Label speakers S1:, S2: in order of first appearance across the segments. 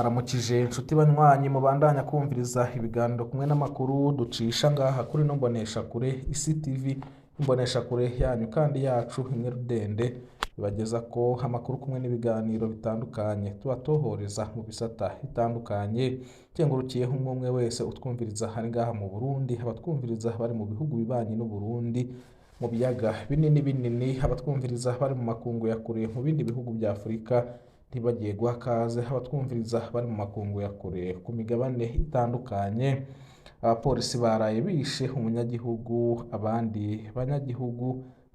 S1: Ndabaramukije nshuti banywanyi mubandanya kumviriza ibiganiro kumwe n'amakuru ducisha ngaha kuri ino mboneshakure Isi TV, imboneshakure yanyu kandi yacu imwe rudende ibageza ko amakuru kumwe n'ibiganiro bitandukanye tubatohoreza mu bisata bitandukanye. Kengurukiye umwe umwe wese utwumviriza hari ngaha mu Burundi, abatwumviriza bari mu bihugu bibanyi n'u Burundi, mu biyaga binini binini, abatwumviriza bari mu makungu ya kure mu bindi bihugu bya Afurika, ntibagiye guha kaze abatwumviriza bari mu makungu ya kure ku migabane itandukanye. Abapolisi baraye bishe umunyagihugu, abandi banyagihugu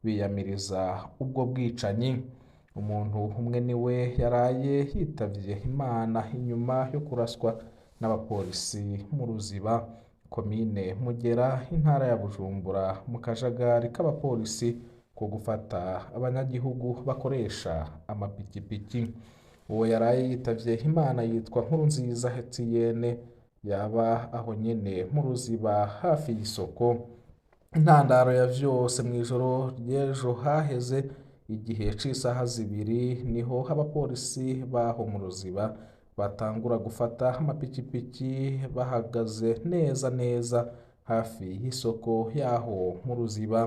S1: biyamiriza ubwo bwicanyi. Umuntu umwe niwe yaraye yitavye Imana inyuma yo kuraswa n'abapolisi mu Ruziba, komine Mugera, intara ya Bujumbura, mu kajagari k'abapolisi ko gufata abanyagihugu bakoresha amapikipiki. Uwo yaraye yitavye Imana yitwa Nkurunziza Etienne, yaba aho nyene mu Ruziba hafi y'isoko. Intandaro ya vyose, mw'ijoro ry'ejo haheze igihe c'isaha 2 niho abapolisi baho mu Ruziba batangura gufata amapikipiki bahagaze neza neza hafi y'isoko yaho mu Ruziba,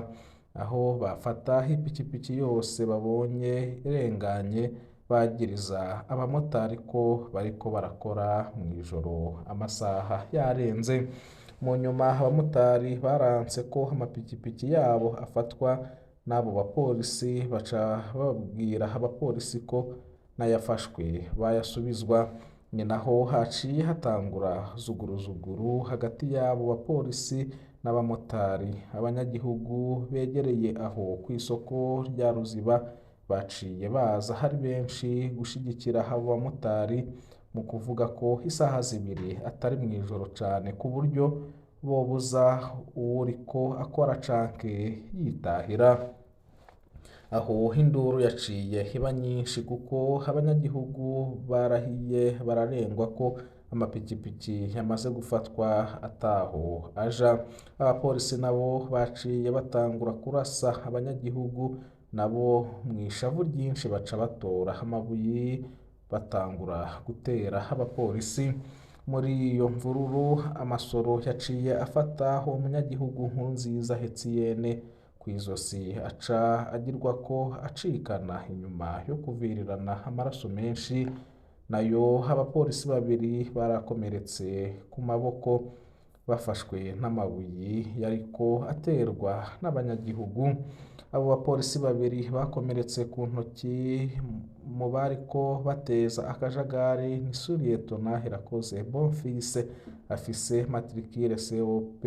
S1: aho bafata ipikipiki yose babonye irenganye bagiriza abamotari ko bariko barakora mw'ijoro amasaha yarenze. Mu nyuma abamotari baranse ko amapikipiki yabo afatwa n'abo bapolisi, baca babwira abapolisi ko n'ayafashwe bayasubizwa. Ni naho haciye hatangura zuguruzuguru hagati y'abo bapolisi n'abamotari. Abanyagihugu begereye aho kw'isoko rya Ruziba baciye baza hari benshi gushigikira abo bamotari mu kuvuga ko isaha 2 atari mw'ijoro cane ku buryo bobuza uwuriko akora canke yitahira. Aho induru yaciye iba nyinshi kuko abanyagihugu barahiye bararengwa ko amapikipiki yamaze gufatwa ataho aja. Abapolisi nabo baciye batangura kurasa abanyagihugu, nabo mw'ishavu ryinshi baca batora amabuye batangura gutera abapolisi. Muri iyo mvururu amasoro yaciye afata uwo munyagihugu Nkurunziza Etienne kw'izosi, aca agirwako acikana inyuma yo kuvirirana amaraso menshi. Nayo abapolisi babiri barakomeretse ku maboko bafashwe n'amabuye yariko aterwa n'abanyagihugu. Abo bapolisi babiri bakomeretse ku ntoki mu bariko bateza akajagari ni Suriyetona Irakoze Bonfils afise matricule COP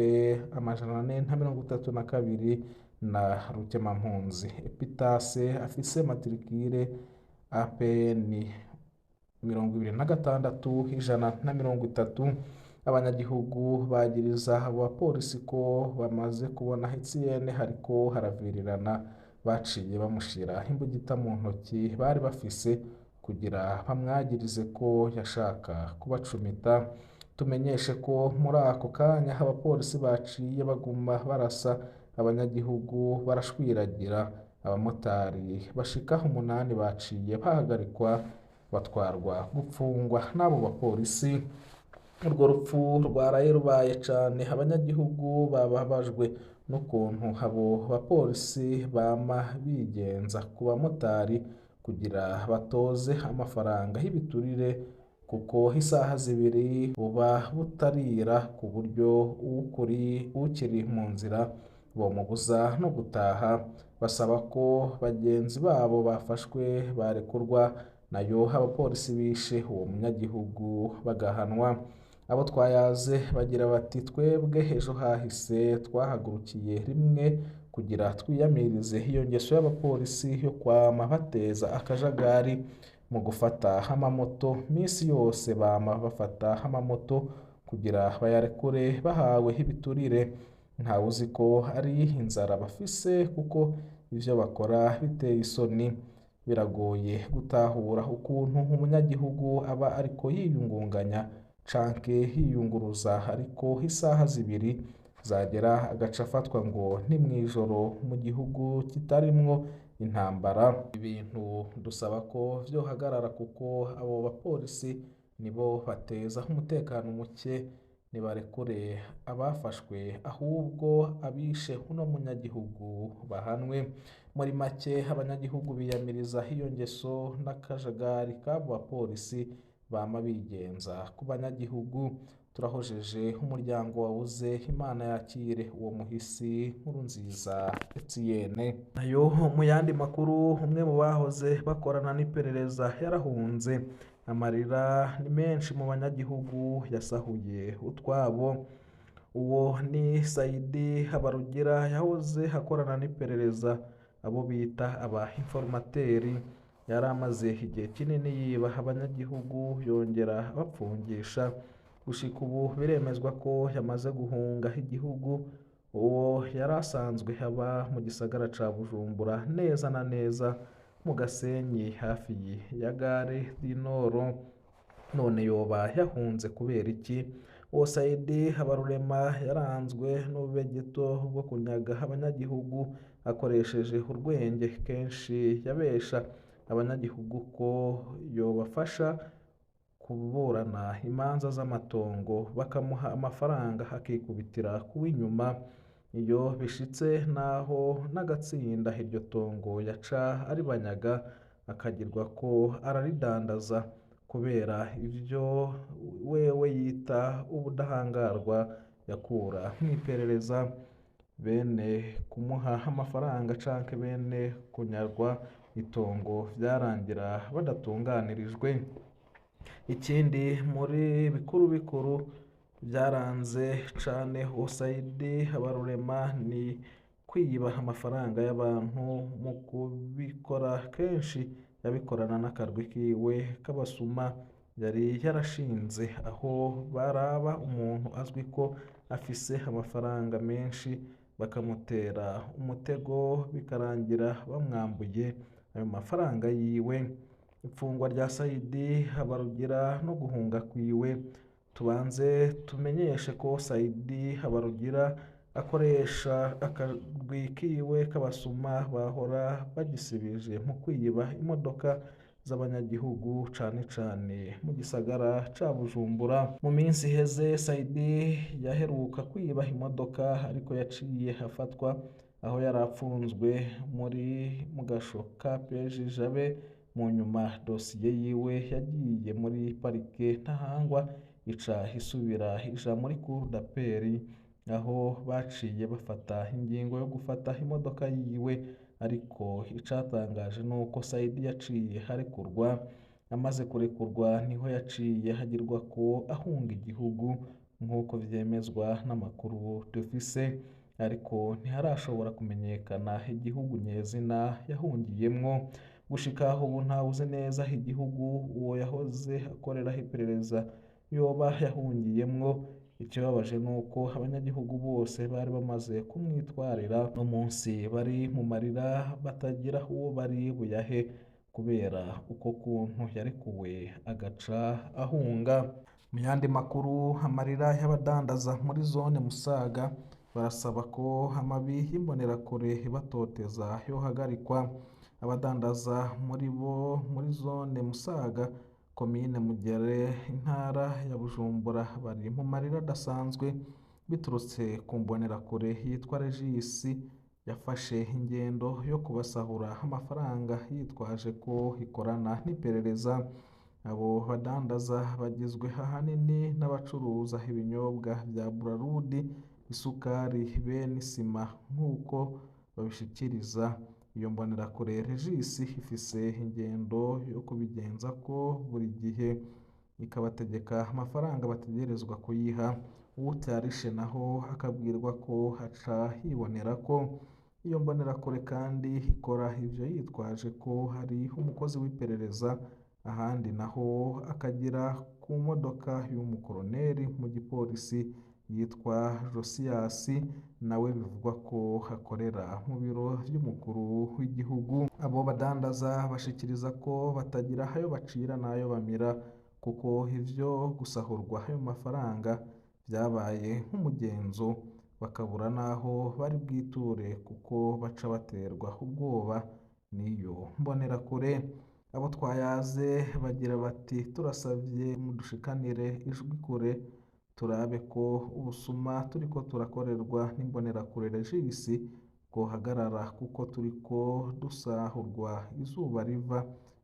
S1: 432 na Rukemampunzi Epitase afise matricule APN 26 130. Abanyagihugu bagiriza abo bapolisi ko bamaze kubona Etienne hariko haravirirana, baciye bamushira imbugita mu ntoki bari bafise kugira bamwagirize ko yashaka kubacumita. Tumenyeshe ko muri ako kanya abapolisi baciye baguma barasa abanyagihugu barashwiragira. Abamotari bashika 8 baciye bahagarikwa batwarwa gupfungwa n'abo bapolisi. Urwo rupfu rwaraye rubaye cane, abanyagihugu bababajwe n'ukuntu abo bapolisi bama bigenza ku bamotari kugira batoze amafaranga y'ibiturire, kuko isaha 2 buba butarira ku buryo ukiri mu nzira bomubuza no gutaha. Basaba ko bagenzi babo bafashwe barekurwa, nayo abapolisi bishe uwo munyagihugu bagahanwa. Abo twayaze bagira bati twebwe ejo hahise twahagurukiye rimwe kugira twiyamirize iyo ngeso y'abapolisi yo kwama bateza akajagari mu gufata amamoto. Misi yose bama bafata amamoto kugira bayarekure bahawe ibiturire. Ntawuzi ko ari inzara bafise kuko ivyo bakora biteye isoni. Biragoye gutahura ukuntu umunyagihugu aba ariko yiyungunganya canke yiyunguruza, ariko isaha 2 zagera agaca afatwa ngo ni mw'ijoro mu gihugu kitarimwo intambara. Ibintu dusaba ko vyohagarara kuko abo bapolisi Nibo bateza umutekano muke, nibarekure abafashwe ahubwo abishe uno munyagihugu bahanwe. Muri make abanyagihugu biyamiriza iyo ngeso n'akajagari k'abo bapolisi bama bigenza ku banyagihugu. Turahojeje umuryango wabuze, Imana yakire uwo muhisi Nkurunziza Etienne. Nayo mu yandi makuru, umwe mu bahoze bakorana n'iperereza yarahunze. Amarira ni menshi mu banyagihugu yasahuye utwabo. Uwo ni Saidi Habarugira yahoze akorana n'iperereza, abo bita aba informateri. Yari amaze igihe kinini yiba abanyagihugu yongera abapfungisha. Gushika ubu biremezwa ko yamaze guhunga igihugu. Uwo yari asanzwe aba mu gisagara ca Bujumbura, neza na neza mu Gasenyi hafi ya gare du Nord. None yoba yahunze kubera iki? Uwo Saidi Habarurema yaranzwe n'ububegito bwo kunyaga abanyagihugu akoresheje urwenge. Kenshi yabesha abanyagihugu ko yobafasha kuburana imanza z'amatongo, bakamuha amafaranga akikubitira kuw'inyuma. Iyo bishitse naho n'agatsinda iryo tongo yaca aribanyaga akagirwa ko araridandaza, kubera ivyo wewe yita ubudahangarwa yakura mw'iperereza. Bene kumuha amafaranga canke bene kunyagwa itongo vyarangira badatunganirijwe. Ikindi muri bikuru bikuru byaranze cane Saidi Habarurema ni kwiba amafaranga y'abantu. Mu kubikora kenshi yabikorana n'akarwi kiwe k'abasuma yari yarashinze, aho baraba umuntu azwi ko afise amafaranga menshi bakamutera umutego, bikarangira bamwambuye ayo mafaranga yiwe. Ifungwa rya Saidi Habarugira no guhunga kwiwe. Tubanze tumenyeshe ko Saidi Habarugira akoresha akarwi kiwe k'abasuma bahora bagisibije mu kwiba imodoka z'abanyagihugu, cane cane mu gisagara ca Bujumbura. Mu minsi iheze Saidi yaheruka kwiba imodoka, ariko yaciye afatwa aho yari apfunzwe muri mu gasho ka Peji Jabe. Mu nyuma dosiye yiwe yagiye muri parike Ntahangwa, ica isubira ija muri cour d'appel, aho baciye bafata ingingo yo gufata imodoka yiwe. Ariko icatangaje nuko Saidi yaciye arekurwa. Amaze kurekurwa niho yaciye hagirwa ko ahunga igihugu, nk'uko vyemezwa n'amakuru dufise, ariko ntiharashobora kumenyekana igihugu nyezina yahungiyemwo. Gushika ubu ntawuzi neza igihugu uwo yahoze akoreraho iperereza yoba yahungiyemwo. Ikibabaje nuko abanyagihugu bose bari bamaze kumwitwarira, no munsi bari mu marira batagira uwo bari buyahe kubera uko kuntu yarekuwe agaca ahunga. Mu yandi makuru, amarira y'abadandaza muri zone Musaga barasaba ko amabi y'imbonerakure ibatoteza yohagarikwa. Abadandaza muri bo muri zone Musaga, komine Mugere, intara ya Bujumbura, bari mu marira adasanzwe biturutse ku mbonerakure yitwa Regis yafashe ingendo yo kubasahura amafaranga yitwaje ko ikorana n'iperereza. Abo badandaza bagizwe ahanini n'abacuruza ibinyobwa bya Braludi, isukari, bene isima nk'uko babishikiriza. Iyo mbonerakure Regis ifise ingendo yo kubigenza ko buri gihe ikabategeka amafaranga bategerezwa kuyiha, uwutayarishe naho akabwirwa ko aca yibonera ko. Iyo mbonerakure kandi ikora ivyo yitwaje ko hari umukozi w'iperereza, ahandi naho akagira ku modoka y'umukoroneri mu gipolisi yitwa Josias, nawe bivugwa ko akorera mu biro vy'umukuru w'igihugu. Abo badandaza bashikiriza ko batagira ayo bacira n'ayo bamira, kuko ivyo gusahurwa ayo mafaranga vyabaye nk'umugenzo, bakabura n'aho bari bwiture kuko baca baterwa ubwoba n'iyo mbonerakure. Abo twayaze bagira bati turasavye mudushikanire ijwi kure turabe ko ubusuma turiko turakorerwa n'imbonerakure Regis bwohagarara kuko turiko dusahurwa izuba riva.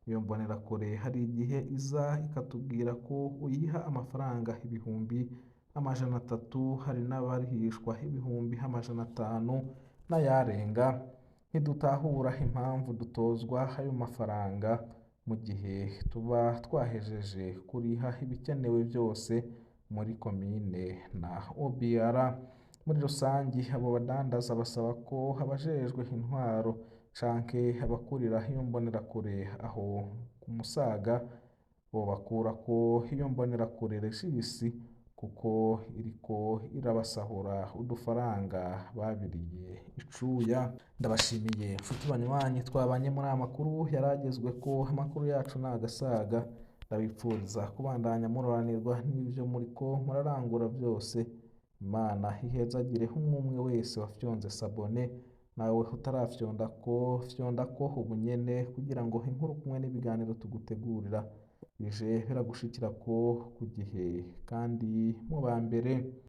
S1: Iyo mbonerakure hari igihe iza ikatubwira ko uyiha amafaranga 300,000, hari n'abarihishwa 500,000 n'ayarenga. Ntidutahura impamvu dutozwa ayo mafaranga mu gihe tuba twahejeje kuriha ibikenewe byose muri komine na OBR. Muri rusangi abo badandaza basaba ko abajejwe intwaro canke abakurira iyo mbonerakure aho ku Musaga bobakurako iyo mbonerakure Regis kuko iriko irabasahura udufaranga babiriye icuya. Ndabashimiye nshuti banywanyi twabanye muri aya makuru yaragezweko. Amakuru yacu ni agasaga. Ndabipfuriza kubandanya muroranirwa n'ivyo muriko murarangura byose. Imana ihezagire umwe umwe wese wafyonze sabone, nawe utarafyonda ko fyonda ko ubunyene kugira ngo inkuru kumwe n'ibiganiro tugutegurira bije biragushikira ko ku gihe kandi mu ba mbere.